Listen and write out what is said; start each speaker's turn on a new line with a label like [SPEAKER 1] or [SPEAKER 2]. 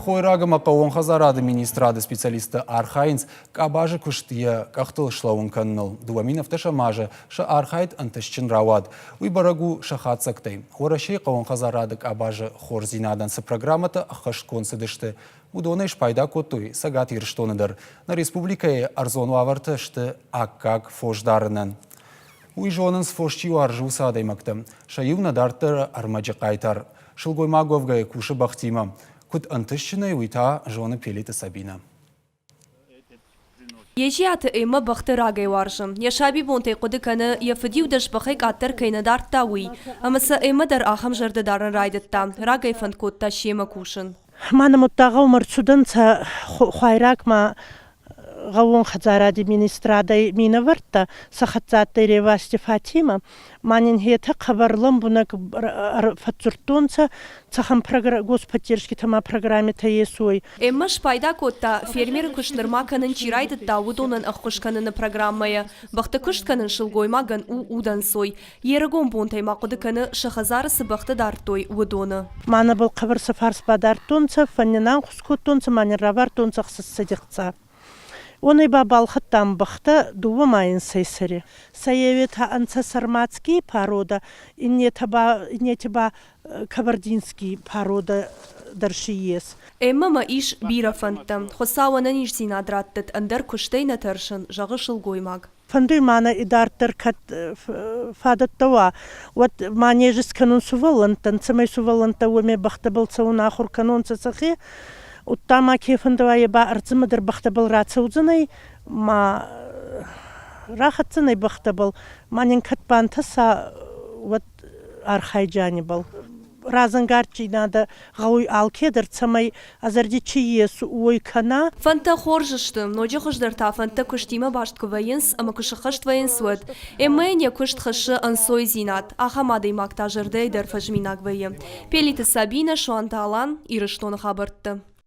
[SPEAKER 1] Хойраг ӕмӕ хъӕууон хӕдзарады министрады специалисттӕ архайынц къабазы куыст йӕ къӕхтыл слӕууын кӕныныл. 2017 азы сӕ архайд ӕнтыстджын рауад. Уый бӕрӕг у сӕ хатдзӕгтӕй. Уӕрӕсейы хъӕууон хӕдзарады къабазы хорздзинадӕн цы программӕтӕ ӕххӕстгонд цыдысты, уыдонӕй спайда кодтой Цӕгат Ирыстоны дӕр. Нӕ республикӕйы ӕрдзон уавӕртӕ сты аккаг фосдарынӕн. Уый зонынц, фос чи уарзы, уыцы адӕймӕгтӕ. Сӕ иу нӕ дарддӕры ӕрмӕджы хъайтар. Сылгоймаг уӕвгӕйӕ кусы бӕхтимӕ. Куыд ӕнтыстджынӕй, уый та зоны Пелиты Сабинӕ.
[SPEAKER 2] Езиаты Эммӕ бӕхты рагӕй уарзы. Йӕ сабибонтӕй хъуыды кӕны, йӕ фыд-иу дӕсбӕхӕй къаддӕр кӕй нӕ дардта, уый. Ӕмӕ сӕ Эммӕ дӕр ахӕм зӕрдӕдарӕн райдыдта, рагӕй фӕнд кодта семӕ кусын.
[SPEAKER 3] Ма нӕ гъӕумӕ рцудӕнцӕ хуайраг ма гъӕууон хӕдзаради министрадӕй минӕвӕрттӕ, сӕ хӕццӕ адтӕй Ревасти Фатимӕ, ма нин етӕ хъӕбӕр лӕмбунӕг фӕдздзурдтонцӕ, цӕхӕн господдержкитӕ ма программитӕ ес, уой.
[SPEAKER 2] Эммӕ спайда кодта, фермеры куыст нырма кӕнын чи райдыдта, уыдонӕн ӕххуыс кӕныны программӕйӕ. Бӕхты куыст кӕнын сылгоймагӕн у удӕнцой. Йе рыгон бонтӕй ма хъуыды кӕны, сӕ хӕдзары цы бӕхтӕ дардтой, уыдоны.
[SPEAKER 3] Ма нӕбӕл хъӕбӕр сӕ фарс бадардтонцӕ, фӕннинӕнхус кодтонцӕ, ма нин равардтонцӕ ӕхсӕзцӕдихца. Уонӕй ба балхӕдтан бӕхтӕ дууӕ ма инсӕй сӕри. Сӕ еуетӕ ӕнцӕ сарматский порода, иннетӕ ба, иннети ба кабардинский порода дӕр си ес.
[SPEAKER 2] Эммӕ ма ис бирӕ фӕндтӕ. Хуыцау ӕнӕниздзинад раттӕд, ӕндӕр куыстӕй нӕ тӕрсын, зӕгъы сылгоймаг.
[SPEAKER 3] Фӕндуй ма нӕ идарддӕр кӕд фадӕттӕ уа, уӕд ма нез искӕнун сувӕллӕнттӕн, цӕмӕй сувӕллӕнттӕ уоми бӕхтӕбӕл цӕун ахур кӕнонцӕ сӕхе. Удта ма ке фӕндӕуа, е ба ӕрдзӕмӕ дӕр бӕхтӕбӕл рацӕудзӕнӕй, ма рахӕцдзӕнӕй бӕхтӕбӕл, ма нин кӕд бантӕса, уӕд архайдзӕнибӕл. Разӕнгарддзийнадӕ гъӕуй алкедӕр, цӕмӕй ӕ зӕрди чи ес, уой кӕна.
[SPEAKER 2] Фӕндтӕ хорз сты, ноджы хуыздӕр та фӕндтӕ куыстимӕ баст куы вӕййынц ӕмӕ куы сыххӕст вӕййынц, уӕд. Эммӕйӕн йӕ куыст хӕссы ӕнцойдзинад, ахӕм адӕймаг та зӕрдӕйы дӕр фӕзминаг вӕййы. Пелиты Сабинӕ, Суанты Алан, Ирыстоны хабӕртты.